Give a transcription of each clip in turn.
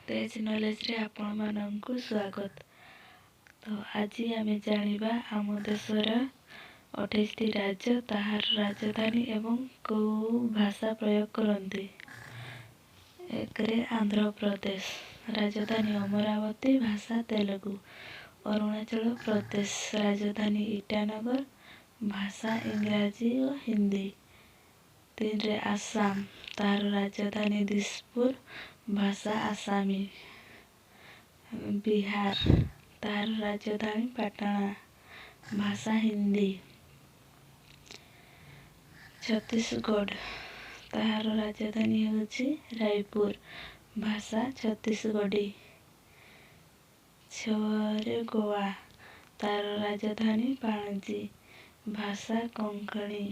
ତେଜ୍ ନଲେଜରେ ଆପଣମାନଙ୍କୁ ସ୍ୱାଗତ। ତ ଆଜି ଆମେ ଜାଣିବା ଆମ ଦେଶର 28ଟି ରାଜ୍ୟ, ତାହାର ରାଜଧାନୀ ଏବଂ କେଉଁ ଭାଷା ପ୍ରୟୋଗ କରନ୍ତି। 1ରେ ଆନ୍ଧ୍ରପ୍ରଦେଶ, ରାଜଧାନୀ ଅମରାବତୀ, ଭାଷା ତେଲୁଗୁ। ଅରୁଣାଚଳ ପ୍ରଦେଶ, ରାଜଧାନୀ ଇଟାନଗର, ଭାଷା ଇଂରାଜୀ ଓ ହିନ୍ଦୀ। 3ରେ ଆସାମ, ତାହାର ରାଜଧାନୀ ଦିସପୁର, ଭାଷା ଆସାମୀ। ବିହାର, ତାହାର ରାଜଧାନୀ ପାଟଣା, ଭାଷା ହିନ୍ଦୀ। ଛତିଶଗଡ଼, ତାହାର ରାଜଧାନୀ ହେଉଛି ରାୟପୁର, ଭାଷା ଛତିଶଗଡ଼ି। 6ରେ ଗୋଆ, ତାର ରାଜଧାନୀ ପାଣଜୀ, ଭାଷା କୋଙ୍କଣୀ।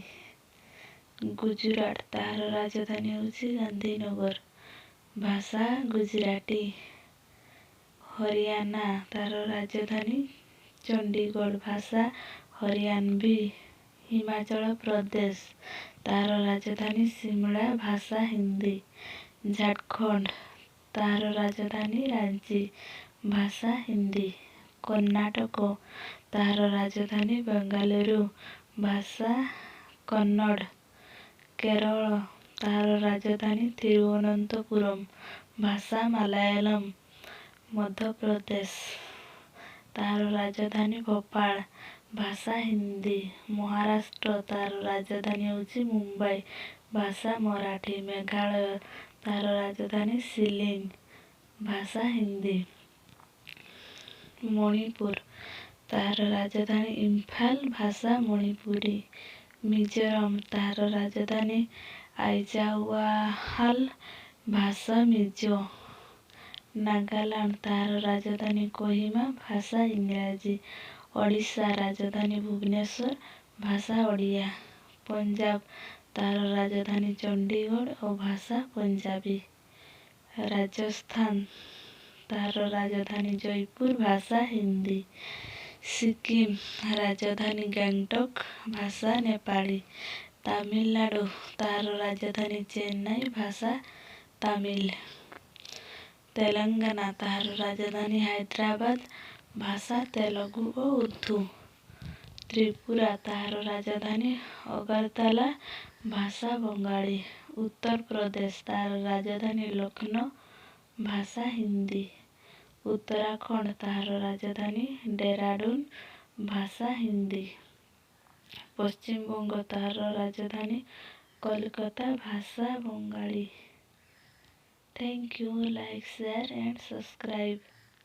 ଗୁଜୁରାଟ, ତାହାର ରାଜଧାନୀ ହେଉଛି ଗାନ୍ଧୀନଗର, ଭାଷା ଗୁଜରାଟୀ। ହରିୟାଣା, ତାର ରାଜଧାନୀ ଚଣ୍ଡିଗଡ଼, ଭାଷା ହରିୟାଣଭି। ହିମାଚଳ ପ୍ରଦେଶ, ତାର ରାଜଧାନୀ ସିମଳା, ଭାଷା ହିନ୍ଦୀ। ଝାଡ଼ଖଣ୍ଡ, ତାହାର ରାଜଧାନୀ ରାଞ୍ଚି, ଭାଷା ହିନ୍ଦୀ। କର୍ଣ୍ଣାଟକ, ତାହାର ରାଜଧାନୀ ବେଙ୍ଗାଲୁରୁ, ଭାଷା କନ୍ନଡ଼। କେରଳ, ତାହାର ରାଜଧାନୀ ଥିରୁଅନନ୍ତପୁରମ, ଭାଷା ମାଲାୟାଲମ। ମଧ୍ୟପ୍ରଦେଶ, ତାହାର ରାଜଧାନୀ ଭୋପାଳ, ଭାଷା ହିନ୍ଦୀ। ମହାରାଷ୍ଟ୍ର, ତାର ରାଜଧାନୀ ହେଉଛି ମୁମ୍ବାଇ, ଭାଷା ମରାଠୀ। ମେଘାଳୟ, ତାହାର ରାଜଧାନୀ ଶିଲଂ, ଭାଷା ହିନ୍ଦୀ। ମଣିପୁର, ତାହାର ରାଜଧାନୀ ଇମ୍ଫାଲ, ଭାଷା ମଣିପୁରୀ। ମିଜୋରାମ, ତାହାର ରାଜଧାନୀ ଆଇଜାୱାଲ, ଭାଷା ମିଜୋ। ନାଗାଲାଣ୍ଡ, ତାହାର ରାଜଧାନୀ କୋହିମା, ଭାଷା ଇଂରାଜୀ। ଓଡ଼ିଶା, ରାଜଧାନୀ ଭୁବନେଶ୍ୱର, ଭାଷା ଓଡ଼ିଆ। ପଞ୍ଜାବ, ତାହାର ରାଜଧାନୀ ଚଣ୍ଡିଗଡ଼ ଓ ଭାଷା ପଞ୍ଜାବୀ। ରାଜସ୍ଥାନ, ତାହାର ରାଜଧାନୀ ଜୟପୁର, ଭାଷା ହିନ୍ଦୀ। ସିକିମ, ରାଜଧାନୀ ଗ୍ୟାଙ୍ଗଟକ୍, ଭାଷା ନେପାଳୀ। ତାମିଲନାଡ଼ୁ, ତାହାର ରାଜଧାନୀ ଚେନ୍ନାଇ, ଭାଷା ତାମିଲ। ତେଲେଙ୍ଗାନା, ତାହାର ରାଜଧାନୀ ହାଇଦ୍ରାବାଦ, ଭାଷା ତେଲୁଗୁ ଓ ଉର୍ଦ୍ଦୁ। ତ୍ରିପୁରା, ତାହାର ରାଜଧାନୀ ଅଗରତାଲା, ଭାଷା ବଙ୍ଗାଳୀ। ଉତ୍ତରପ୍ରଦେଶ, ତାହାର ରାଜଧାନୀ ଲକ୍ଷ୍ନୌ, ଭାଷା ହିନ୍ଦୀ। ଉତ୍ତରାଖଣ୍ଡ, ତାହାର ରାଜଧାନୀ ଡେରାଡୁନ, ଭାଷା ହିନ୍ଦୀ। ପଶ୍ଚିମବଙ୍ଗ, ତାହାର ରାଜଧାନୀ କୋଲକାତା, ଭାଷା Bengali. Thank you. Like, share and subscribe.